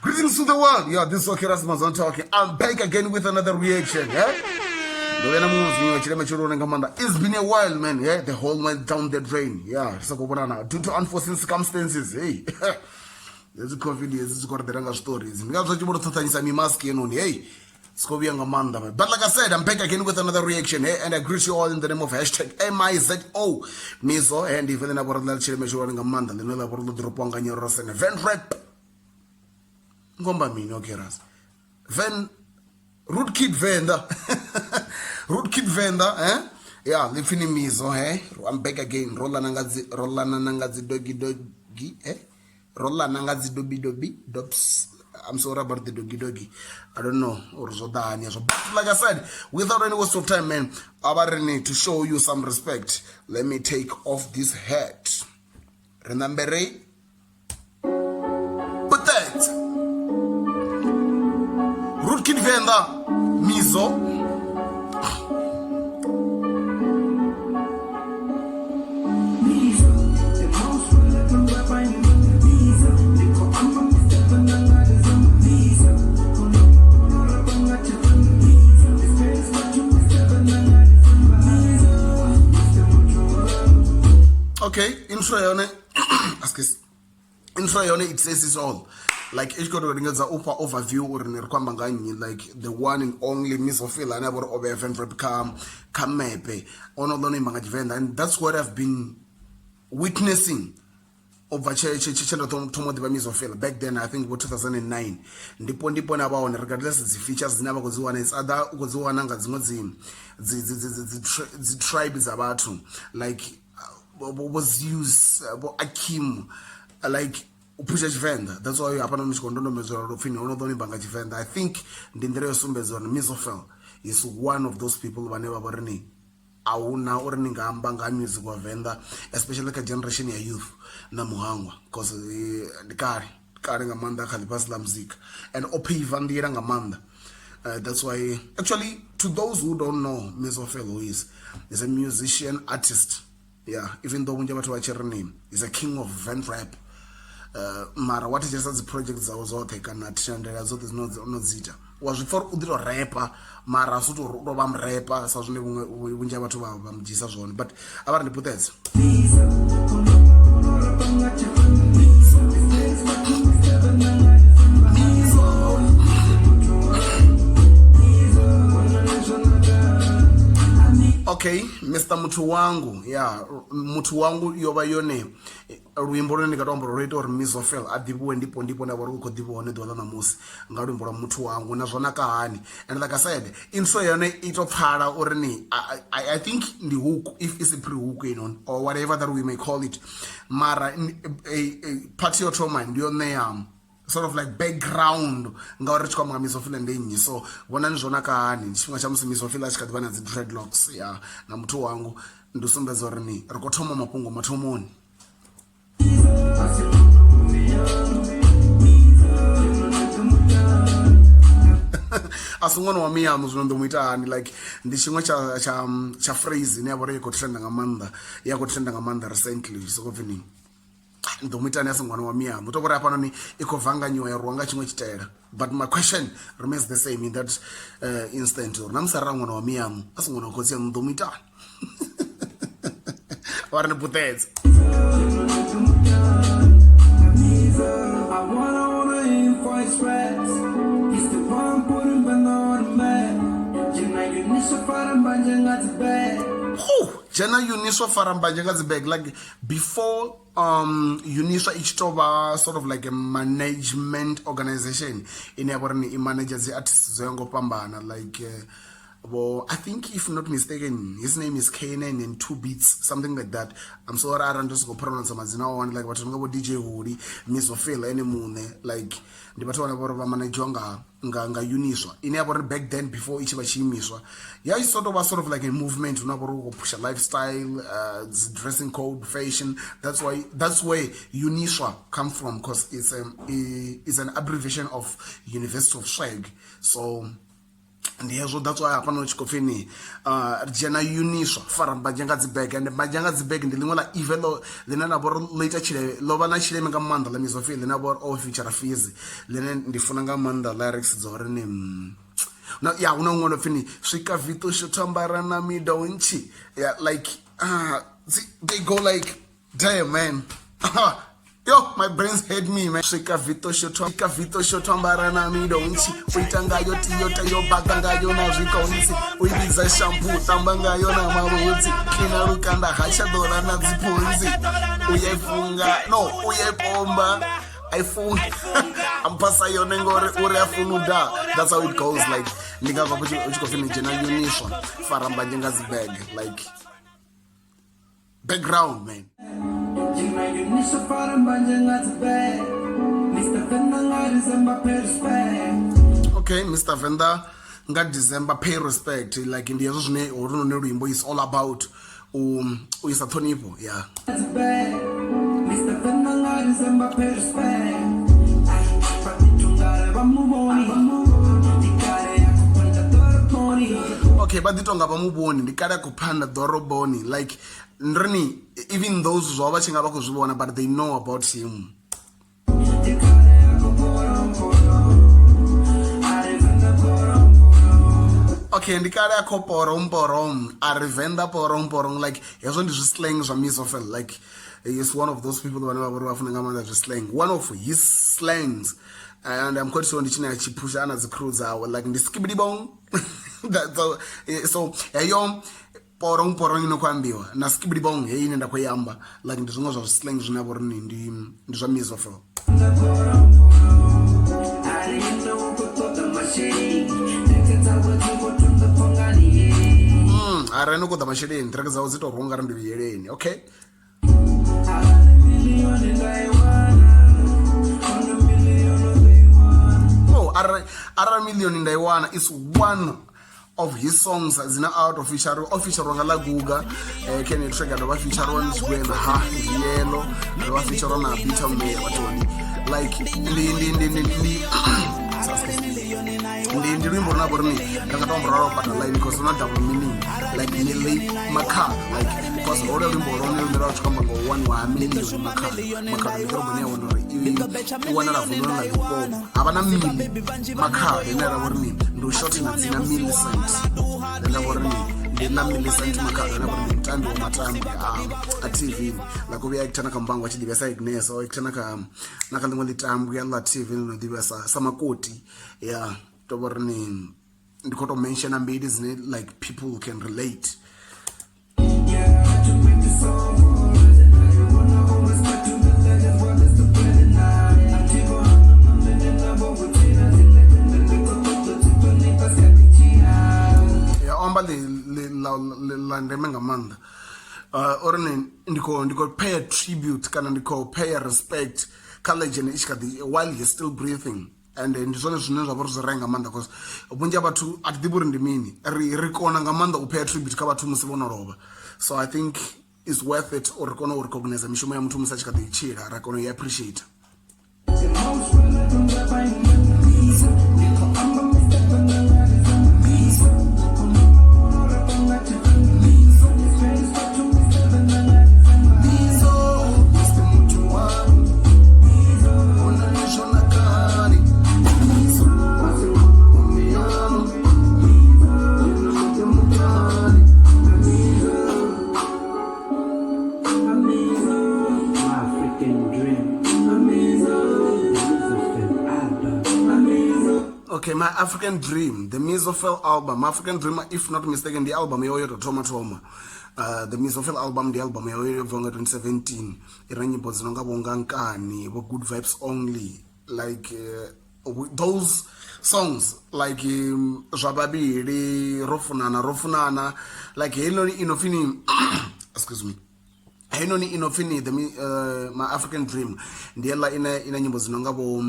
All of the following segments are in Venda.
Greetings to the world. Yeah, this is Okiras Mazon talking. I'm back again with another reaction. Yeah? Ndo vhena muṅwe zwinwe tshileme tsho lune nga maanḓa. It's been a while, man. Yeah, the whole went down the drain. Yeah, ri sa khou vhonana due to unforeseen circumstances. Hey. Hedzi COVID hedzi dzi khou ri ḓela nga zwiṱori hedzi. Ndi ngazwo tshi vho to ṱhaṱhanyisa mimask yenoni. Hey. It's khou vhuya nga maanḓa man. But like I said, I'm back again with another reaction. Hey, and I greet you all in the name of hashtag MIZO. Mizo, and even na vhora ḽa tshileme tsho nga maanḓa ḽine ḽa vhora ḽo ḓoropiwa nga Nyoro Sene. Van Rap. Ngomba mini okay ras. Van Root Kid Venda. Root Kid Venda, eh? Yeah, ḽi pfi ni Mizo, eh? I'm back again. Rollana nga dzi rollana na nga dzi dogi dogi, eh? Rollana nga dzi dobi dobi dops. I'm sorry about the doggy doggy. I don't know or zwo ḓa hani hezwo. But like I said, without any waste of time, man, I need to show you some respect. Let me take off this hat. Ri nambe ri puṱedze. Rootkid Venda, Mizo. Okay, intro yone excuse intro yone it says it all like i tshi khou tou lingedza u fha overview uri ni ri khou amba nga nnyi like the one and only Mizo Phyll ane a vha uri o vhea venrap kha mepe ono ḓo no imba nga Tshivenḓa and that's what I've been witnessing u bva tshe nda thoma u ḓivha Mizo Phyll back then I think vho 2009 ndipo ndipo na vha hone regardless dzi features dzine vha khou dzi wana it's either u khou dzi wana nga dziṅwe dzi tribe dza vhathu like vho Zeus vho Akim like u phusha Tshivenḓa that's why hafhanoni tshi khou ndondomedzwa lupfini ho no ḓo imba nga Tshivenḓa I think ndi nḓila yo sumbedza uri Mizo Phyll is one of those people vhane vha vha uri ni a huna uri ni nga amba nga music wa Venḓa especially kha generation ya youth na muhangwa cause ndi kale kale nga maanḓa kha ḽifhasi ḽa muzika and o pave nḓila nga maanḓa. That's why actually to those who don't know Mizo Phyll who is a musician artist. Yeah, even though vhunzhi vhathu vha tshi ri ni is a king of vent rap. Mara wa thetshelesa dzi project dzawe dzoṱhe kana thandela dzoṱhe dzine no dzi ita wa zwi pfa uri u ḓi to repa mara a si to uri u to vha murepa sa zwine vhuṅwe vhunzhi ha vhathu vha mu dzhiisa zwone but a vha ri ndi puṱedze. Okay, Mr Muthu wangu yeah muthu wangu yo vha yone luimbo lune ndi nga to amba uri lwo ita uri Mizo Phyll a ḓivhiwe ndipo ndipo nda vha uri u khou ḓivhiwa hone ḓuvha ḽa ṋamusi nga luimbo lwa muthu wangu na zwo naka hani and like I said intro yone i to pfala uri ni I think ndi hook if is a pre hook you know or whatever that we may call it mara part yo thoma ndi yo ṋea sort of like background ngauri ri tshi khou amba nga Mizo Phyll ndi nnyi so vhonani zwo naka hani tshifhinga tsha musi Mizo Phyll a tshi kha ḓi vha na dzi dreadlocks ya na muthu wangu ndi u sumbedza uri ni ri khou thoma mafhungo mathomoni. A si ṅwana wa miyaṋu zwino ndo mu ita hani like ndi tshiṅwe tsha phrase ine ya vha uri i khou trenda nga maanḓa ya khou trenda nga maanḓa recently soko pfhi ni ndi ḓo mu ita hani a si ṅwana wa miyaṋu u tou vhori hafhanoni i khou vanganyiwa ya rwiwa nga tshiṅwe tshitaela but my question remains the same in that instant uri na musi arali ṅwana wa miyaṋu a si ṅwana wa khotsi aṋu ḓo mu itani vha ri ni puṱedze. Dzhena Uniswa fara mbanzhe nga dzi bag like before Uniswa i tshi tou vha sort of like a management organization ine ya vha uri ni i manager dzi artists dzo ya nga u fhambana like vho I think if not mistaken his name is K9 and 2 Beats something like that. I'm sorry arali ndo sokou pronounce madzina a one like vhathu nga vho DJ Huli Mizo Phyll ene muṋe like ndi vhathu vhane vha uri vha manager nga Uniswa ine ya vha uri back then before i tshi vha tshiimiswa ya i sort of vha sort of like a movement hune vha uri u khou phusha lifestyle dressing code fashion that's why that's where Uniswa come from because it's an abbreviation of University of Swag so Ndi hezwo, that's why hafhano tshi khou pfhi ni ri dzhena uniswa fara mbanzhe nga dzi bege, and mbanzhe nga dzi bege ndi ḽiṅwe ḽa ive ḽo ḽine ḽa vha uri ḽo ita tshile ḽo vha na tshileme nga maanḓa ḽa Mizofi ḽine vha uri o feature Fizzy, ḽine ndi funa nga maanḓa lyrics dza uri ni na ya hu na huṅwe no pfhi ni swika viṱo shotha ambara na midontshi, yeah, like they go like, damn man, yo, my brains hate me man. Swika vito shotho, swika vito shotho ambara na midontshi, u ita ngayo tiyota yo baga ngayo na zwikontsi, u i vhidza shampoo, tamba ngayo na mavhudzi, klina lukanda ha tsha ḓola na dziphunzi, u ye funga no u ye pomba I funga amphasa yone ngori uri a funa u da. That's how it goes. Like ndi ngazwo u tshi khou pfi ni dzhena uniswa fara mbanzhe nga dzi bag, like background man. Okay, Mr Venda nga December, pay respect. Like ndi hezwo zwine holunoni luimbo is all about, u isa ṱhonifho, yeah. Mr. Venda nga December, pay respect. Okay, vha ḓi tonga vha muvhoni ndi kale a khou phanda ḓoroboni, like ndi ri ni even those zwa vha tshi nga vha khou zwi vhona, but they know about him. Okay, ndi kale a khou porong porong, a ri venḓa porong porong. Like hezwo ndi zwi slang zwa Misofel. Like he is one of those people vhane vha vhori vha funa nga maanḓa zwi slang, one of his slangs, and I'm quite sure ndi tshine a tshi phusha ana dzi crew dzawe, like ndi skibidi bong. So heyo porong porong ino khou ambiwa na skibidi bong heyi ine nda khou i amba, like ndi zwiṅwe zwa zwi slang zwine vha uri ndi zwa Misofel. A re no koḓa masheleni, ṱireke dzawe dzi tou rwa ungari ndi vhuyeleni. Okay. Oh, arali million nda i wana is one of his songs dzine out of feature, o feature nga ḽa Guga, Kenny Track, a dovha feature na Tshigwena ha Yellow, a dovha feature na Peter Meya vhathoni. Like ndi ndi luimbo lune vhori ni ri nga to amba ro pata line because una double meaning, like Millie Makhado, like because holo luimbo lwone lune lwa tshi khou amba nga u waniwa ha million Makhado. Makhado ndi ḓorobo ine ya wana uri i wanala vunḓuni ḽa Limpopo, ha vha na Millie Makhado ine ra vhori ni ndi u shotha na dzina Millicent, ḽine ḽa vhori ni ndi ḽa Millicent Makhado, ane vhori ndi mutambi wa matambo a TV, like u vhuya actor na kha Muvhango a tshi ḓivhea sa Agnes, o actor na kha ḽiṅwe ḽitambwa ḽa TV ḽi no ḓivhea sa Makoti, ya to vhori ni ndi khou tou mention mbili dzine like people can relate. Ya o amba ḽa ndeme nga maanḓa, uri ndi khou pay a tribute kana ndi khou pay a respect kha legend i tshi kha ḓi, while he's still breathing. And ndi zwone zwine zwa vha uri zwi re nga maanḓa, cause vhunzhi ha vhathu a thi ḓivhi uri ndi mini ri kona nga maanḓa u pay tribute kha vhathu musi vho no lovha. So I think is worth it uri kone u recognize mishumo ya muthu musi a tshi kha ḓi tshila, ra kona u i appreciate. My African dream. The Mizofel album. Okay, My African Dream, the Mizofel album. My African Dream, if not mistaken, the album yayo yo thoma thoma. The Mizofel album ndi album yayo yo bva nga 2017, i re nyimbo dzi no nga vho nga Nkani, vho Good Vibes Only, like those songs, like zwa vhavhili, ro funana ro funana, like heinoni ino pfi ni, excuse me, heinoni ino pfi ni the My African Dream ndi heiḽa ine ina nyimbo dzi no nga vho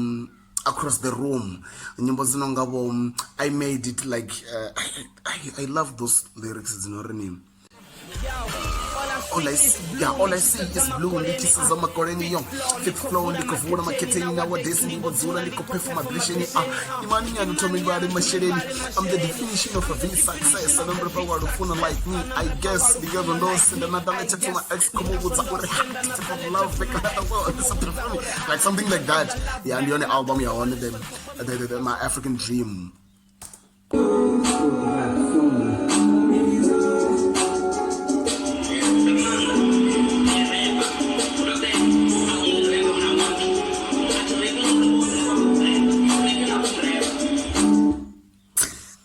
Across the Room, nyimbo dzi no nga vho I Made It. Like I love those lyrics dzi no ri ni Yo, all I All I see, yeah, all I see is blue. Ndi tshi sedza makoleni yo fifth floor, ndi khou vula makhetheni nowadays, ndi vho dzula ndi khou performa blisheni. Ah, imani nyana thome vhale masheleni. I'm the definition of a V success. And I'm wa lufuna like me, I guess. Ndi ngazwo ndo senda na ḓa to my ex khomuvhudza uri type of love like something like that. Yeah, ndi yone album ya hone, the My African Dream.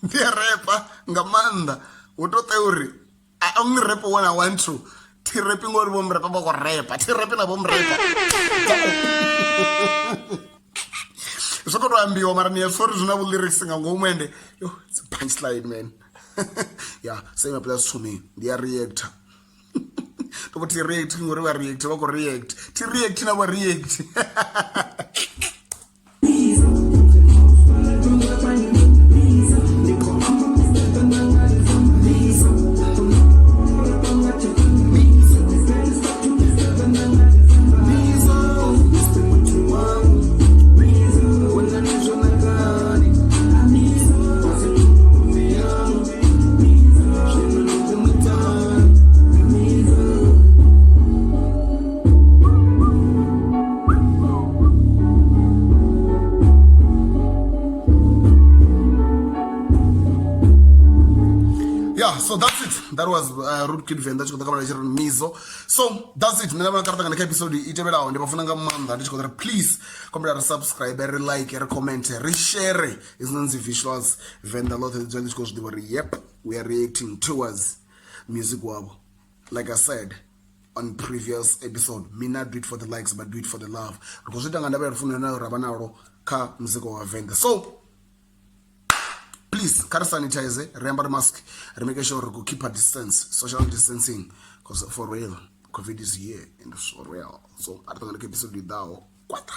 Ndi a repa nga maanḓa, hu to tea uri I only rap when I want to. Thi repi ngori vho mrepa vha khou repa, thi repi na vho mrepa zwi khou tou ambiwa, mara ni ya pfa uri zwi na vhu lyrics nga ngomu, ende yo, it's a punchline, man. Yeah, same applies to me. Ndi a reactor to vho thi react ngori vha react vha khou react, thi react na vha react. Yeah, so that's it. That was Root Kid Venda tshi khou ḓa kha tshi ri Mizo. So that's it. Mina vhona karata kha episode i tevhelaho. Ndi vha funa nga maanḓa, ndi tshi khou ri please kombela ri subscribe, ri like, ri comment, ri share hezwinoni dzi visuals. Venḓa ḽoṱhe ḽi dzula ḽi tshi khou zwi ḓivha uri yep, we are reacting towards music wavho. Like I said on previous episode, me not do it for the likes but do it for the love. Ri khou zwi ita nga ndavha ya lufuno na ra vha nalo kha muzika wa Venḓa. So please, kha ri sanitize, ri ambare mask, ri make sure ri khou keep a distance, social distancing, because for real, COVID is here and it's for real. So a ri ṱangane kha episode i ḓaho. Kwata.